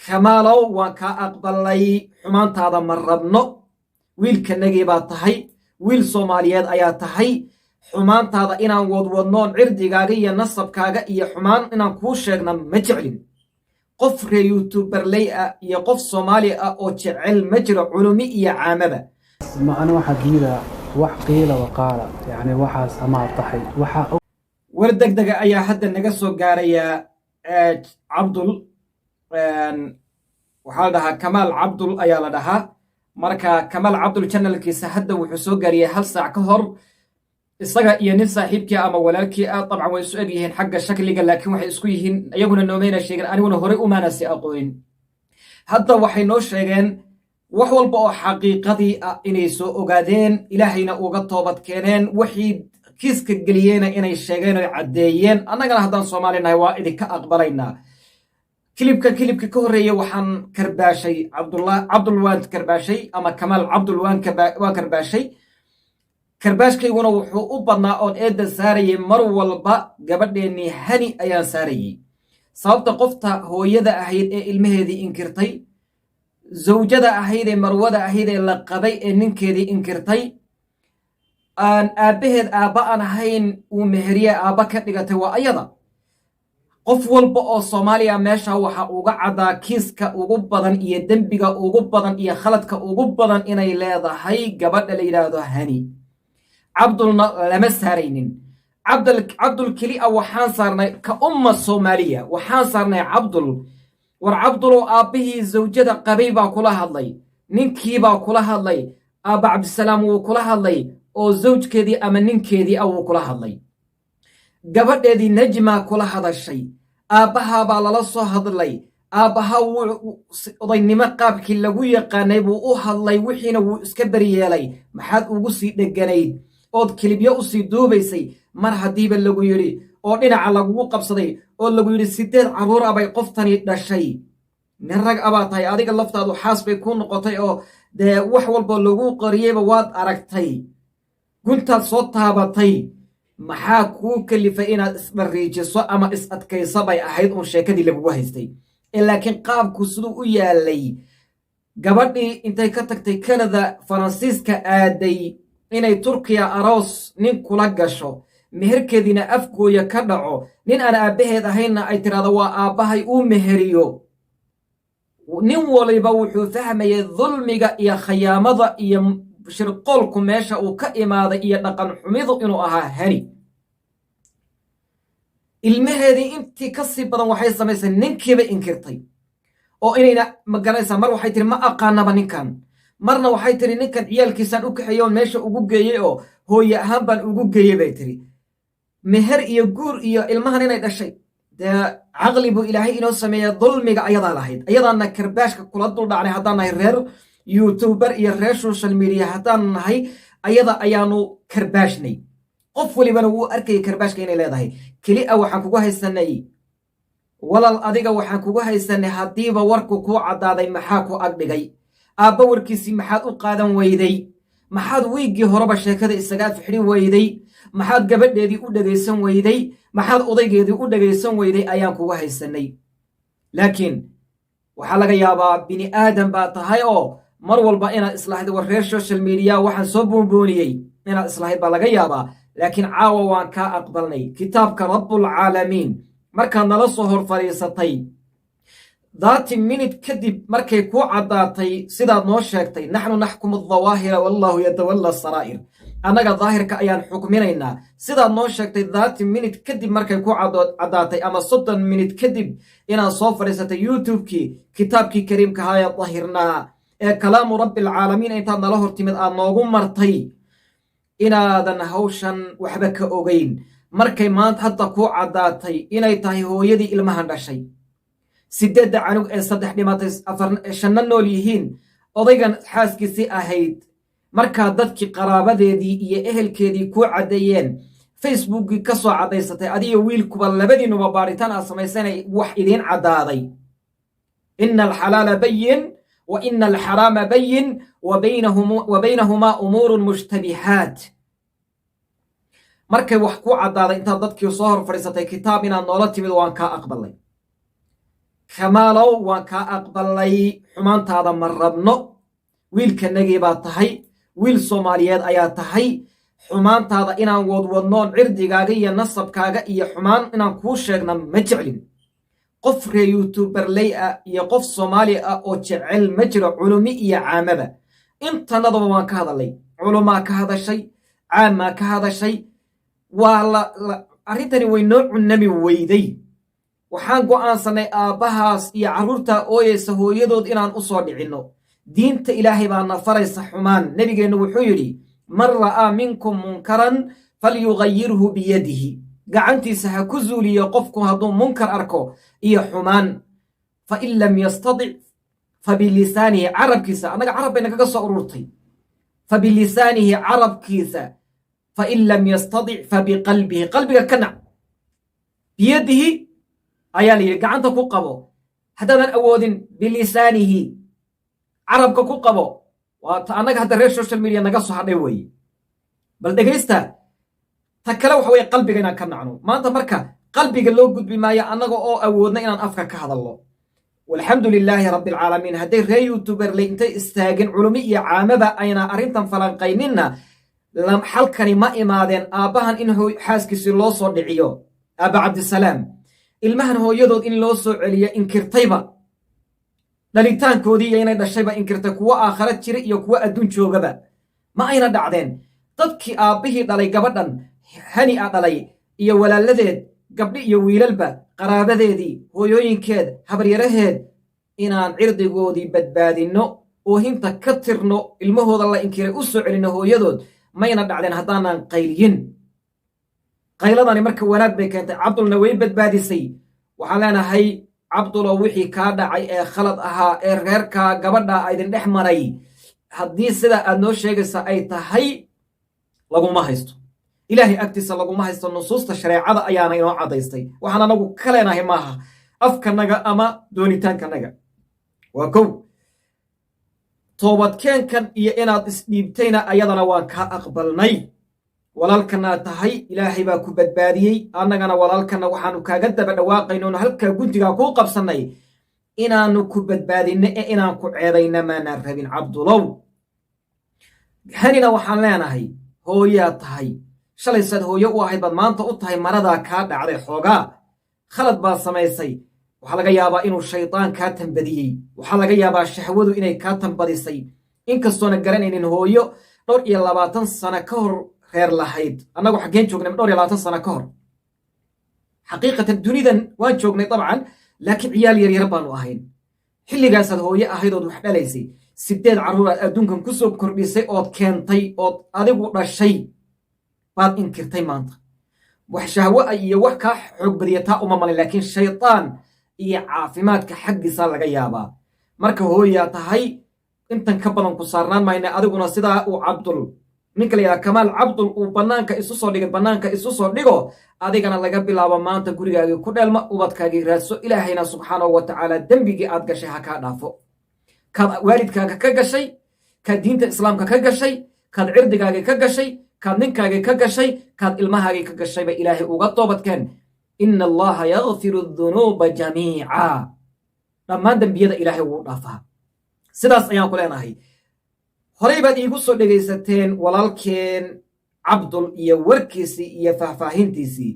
Kamaalow, waan kaa aqbalay. Xumaantaada ma rabno. Wiilkanagii baa tahay, wiil Soomaaliyeed ayaa tahay. Xumaantaada inaan wadwadnoon, cirdigaaga iyo nasabkaaga iyo xumaan inaan kuu sheegna ma jeclin. Qof reer youtuberley ah iyo qof Soomaali ah oo jecel ma jiro, culumi iyo caamaba. Ma ana waxaa diidaa wax qiila waqaala, yacni waxaas amaa tahay waxa. War deg dega ayaa hadda naga soo gaaraya. Cabdul waxaa la dhahaa, Kamaal Cabdul ayaa la dhahaa. Marka Kamaal Cabdul channelkiisa hadda wuxuu soo gaariyey hal saac ka hor, isaga iyo nin saaxiibkii ama walaalkii ah. Dabcan way isu eg yihiin xagga shakliga, laakiin waxay isku yihiin iyaguna noomayna sheegeen, aniguna horey umaana si aqoonin. Hadda waxay noo sheegeen wax walba oo xaqiiqadii ah inay soo ogaadeen, Ilaahayna uga toobad keeneen, wixii kiiska geliyeyna inay sheegeen oy caddeeyeen. Annagana haddaan Soomaali nahay waa idinka aqbalaynaa. Clipka clipka ka horreeya waxaan karbaashay Cabdullah Cabdul, waan karbaashay, ama Kamaal Cabdul waan karbaashay. Karbaashkayguna wuxuu u badnaa oon eedda saarayay mar walba gabadheennii Hani ayaan saarayey. Sababta qofta hooyada ahayd ee ilmaheedii inkirtay, zawjada ahayd ee marwada ahayd ee la qabay ee ninkeedii inkirtay, aan aabbaheed aabba aan ahayn uu meheriye aabba ka dhigatay, waa ayada. Qof walba oo Soomaaliya meesha waxa uga caddaa kiiska ugu badan iyo dembiga ugu badan iyo khaladka ugu badan inay leedahay gabadha la yidhaahdo Hani. Cabdulna lama saaraynin. Cabdul keli a waxaan saarnay ka umma Soomaaliya, waxaan saarnay Cabdul. War Cabdulow, aabbihii zawjada qabay baa kula hadlay, ninkiibaa kula hadlay, aabba Cabdisalaam wuu kula hadlay oo zawjkeedii ama ninkeedii ah wuu kula hadlay. Gabadheedii Najma kula hadashay, aabbahaabaa lala soo hadlay. Aabbaha wuu odaynimo qaabkii lagu yaqaanay buu u hadlay, wixiina wuu iska beryeelay. Maxaad ugu sii dheganayd ood clipyo usii duubaysay mar haddiiba lagu yidhi oo dhinaca lagugu qabsaday oo lagu yidhi 8 carruur ah bay qoftani dhashay? Nin rag abaa tahay, adiga laftaadu xaas bay kuu noqotay oo dee wax walba lagu qariyeyba waad aragtay, guntaad soo taabatay. Maxaa kuu kalifay inaad isdhariijiso ama is adkayso bay ahayd uun sheekadii lagugu haystay. Laakiin qaabku siduu u yaalay, gabadhii intay ka tagtay Canada, Faransiiska aaday inay Turkiya aroos nin kula gasho, meherkeediina Afgooya ka dhaco, nin aan aabbaheed ahaynna ay tidhahdo waa aabbahay, uu meheriyo, nin waliba wuxuu fahmayay dulmiga iyo khayaamada iyo shirqoolku meesha uu ka imaaday iyo dhaqan xumidu inuu ahaa Hani. Ilmaheedii intii ka sii badan waxay samaysay, ninkiiba inkirtay oo inayna magaranaysaa. Mar waxay tiri, "Ma aqaanaba ninkan." Marna waxay tiri, "Ninkan ciyaalkiisaan u kaxeeyey oon meesha ugu geeyey oo hooye ahaan baan ugu geeyey," bay tiri. Meher iyo guur iyo ilmahan inay dhashay dee caqli buu Ilaahay inoo sameeya. Dulmiga ayadaa lahayd, ayadaana karbaashka kula duldhacnay. Haddaan nahay reer youtuber iyo reer social media haddaan nahay, ayada ayaanu karbaashnay. Qof walibana wuu arkayay karbaashka inay leedahay. Keli a waxaan kugu haysanay, walaal, adiga waxaan kugu haysanay, haddiiba warku kuu caddaaday, maxaa ku agdhigay? Aabba warkiisii maxaad u qaadan weyday? Maxaad wiiggii horeba sheekada isaga afxidhi weyday? Maxaad gabadheedii u dhegaysan weyday? Maxaad odaygeedii u dhegaysan weyday ayaan kugu haysanay. Laakiin waxaa laga yaabaa bini aadam baa tahay oo mar walba inaad islahayd, war reer social media waxaan soo buunbuuniyey, inaad islahayd baa laga yaabaa. Laakiin caawa waan kaa aqbalnay. Kitaabka Rabbulcaalamiin markaad nala soo hor fadhiisatay, 30 minute kadib markay kuu caddaatay sidaad noo sheegtay, "Naxnu naxkumu adawaahira wallahu yatawalla saraa'ir," annaga daahirka ayaan xukminaynaa, sidaad noo sheegtay, 30 minute kadib markay ku caddaatay ama 30 minute kadib inaad soo fadhiisatay YouTube-kii, kitaabkii kariimka ahaa ee dahirnaa ee kalaamu rabbi alcaalamiin intaad nala hortimid aad noogu martay inaadan hawshan waxba ka ogeyn, markay maanta hadda kuu caddaatay inay tahay hooyadii ilmahan dhashay, sideedda canug ee saddex dhimatay, afar shanna nool yihiin, odaygan xaaskiisii ahayd, markaa dadkii qaraabadeedii iyo ehelkeedii kuu caddeeyeen, Facebookii ka soo caddaysatay, adiyo wiilkuba labadiinuba baaritaan aad samaysanay wax idiin caddaaday, "Ina alxalaala bayin wa ina alxaraama bayin wa baynahumaa umuurun mushtabihaat," markay wax ku caddaaday, intaad dadkii soo hor fadhiisatay kitaab inaad noola timid, waan kaa aqbalay. Kamaalow, waan kaa aqbalay, xumaantaada ma rabno. Wiilkanagii baa tahay, wiil Soomaaliyeed ayaa tahay. Xumaantaada inaan wadwadnoon, cirdigaaga iyo nasabkaaga iyo xumaan inaan kuu sheegna ma jeclin. Qof ree YouTuberley ah iyo qof Soomaali ah oo jecel ma jiro, culumi iyo caamaba. Intanadaba waan ka hadalay, culumaa ka hadashay, caamaa ka hadashay. Waa la arrintani way noo cunami weyday. Waxaan go'aansannay aabbahaas iyo carruurtaa ooyeysa hooyadood inaan u soo dhicinno. Diinta Ilaahay baa na faraysa xumaan. Nebigeennu wuxuu yidhi: "Man ra'aa minkum munkaran falyugayirhu biyadihi." Gacantiisa ha ku zuuliyo qofku hadduu munkar arko iyo xumaan. "Fa in lam yastadic fa bilisaanihi," carabkiisa. Annaga carab bay nagaga soo ururtay. "Fa bilisaanihi," carabkiisa. "Fa in lam yastadic fa biqalbihi," qalbiga ka nac. "Biyadihi" ayaa la yidhi, gacanta ku qabo. Haddaadan awoodin, "bilisaanihi," carabka ku qabo. Waa ta annaga hadda reer social media naga soo hadhay weeye. Bal dhegaysta, ta kale waxa weye qalbiga inaan ka nacno. Maanta marka qalbiga loo gudbi maayo, annaga oo awoodna inaan afka ka hadalno. Walxamdu lilaahi rabbi alcaalamiin. Hadday reer YouTuberley intay istaagin, culumi iyo caamaba, ayna arrintan falanqayninna, xalkani ma imaadeen. Aabbahan in xaaskiisii loo soo dhiciyo, aabba Cabdisalaam, ilmahan hooyadood in loo soo celiyo, inkirtayba dhalitaankoodii iyo inay dhashayba inkirtay, kuwo aakhara jira iyo kuwo adduun joogaba, ma ayna dhacdeen. Dadkii aabbihii dhalay gabadhan Hani a dhalay iyo walaaladeed, gabdhi iyo wiilalba, qaraabadeedii, hooyooyinkeed, habaryaraheed, inaan cirdigoodii badbaadinno, oohinta ka tirno, ilmahooda la inkiray u soo celinno hooyadood, mayna dhacdeen haddaanan qayliyin. Qayladani marka wanaag bay keentay, Cabdulna way badbaadisay. Waxaan leenahay, Cabdulo, wixii kaa dhacay ee khalad ahaa ee reerkaa gabadha idin dhex maray, haddii sida aad noo sheegaysa ay tahay, laguma haysto. Ilaahay agtiisa laguma haysto. Nusuusta shareecada ayaana inoo caddaystay. Waxaan anagu ka leenahay maaha afkanaga ama doonitaankanaga. Waa kow. Toobadkeenkan iyo inaad isdhiibtayna ayadana waan kaa aqbalnay. Walaalkanaad tahay, Ilaahay baa ku badbaadiyey. Annagana walaalkana waxaanu kaaga daba dhawaaqayno, halkaa guntigaa kuu qabsannay, inaanu ku badbaadinno ee inaan ku ceebayna maanaan rabin, Cabdulow. Hanina waxaan leenahay, hooyaad tahay. Shalay saad hooyo u ahayd baad maanta u tahay. Maradaa kaa dhacday, xoogaa khalad baad samaysay. Waxaa laga yaabaa inuu shaydaan kaa tambadiyey. Waxaa laga yaabaa shahwadu inay kaa tambadisay, inkastoona garanaynin hooyo dhowr iyo labaatan sano ka hor reer lahayd. Annagu xaggeen joognay dhowr iyo 20 sano ka hor? Xaqiiqatan dunidan waan joognay dabcan, laakiin ciyaal yaryar baanu ahayn. Xilligaasaad hooyo ahayd ood wax dhalaysay. 8 carruur aad adduunkan ku soo kordhisay ood keentay ood adigu dhashay baad inkirtay maanta. Wax shahwo ah iyo wax kaa xoog badiya taa uma malin, laakiin shaydaan iyo caafimaadka xaggiisa laga yaabaa. Marka hooyaa tahay, intan ka badan ku saarnaan mayna. Adiguna sidaa uu Cabdul, ninka la yidhaha Kamaal Cabdul, uu bannaanka isu soo dhigay, bannaanka isu soo dhigo. Adigana laga bilaabo maanta gurigaagii ku dheelma, ubadkaagii raadso. Ilaahayna subxaanahu wa tacaala dembigii aad gashay ha kaa dhaafo, kaad waalidkaaga ka gashay, kaad diinta Islaamka ka gashay, kaad cirdigaagii ka gashay, kaad ninkaagii ka gashay, kaad ilmahaagii ka gashayba. Ilaahay uga toobadkeen. Ina Allaha yakfiru dunuuba jamiica. Dhammaan dembiyada Ilaahay wuu dhaafaa. Sidaas ayaan ku leenahay. Horey baad iigu soo dhegaysateen walaalkeen Cabdul iyo warkiisii iyo faahfaahintiisii.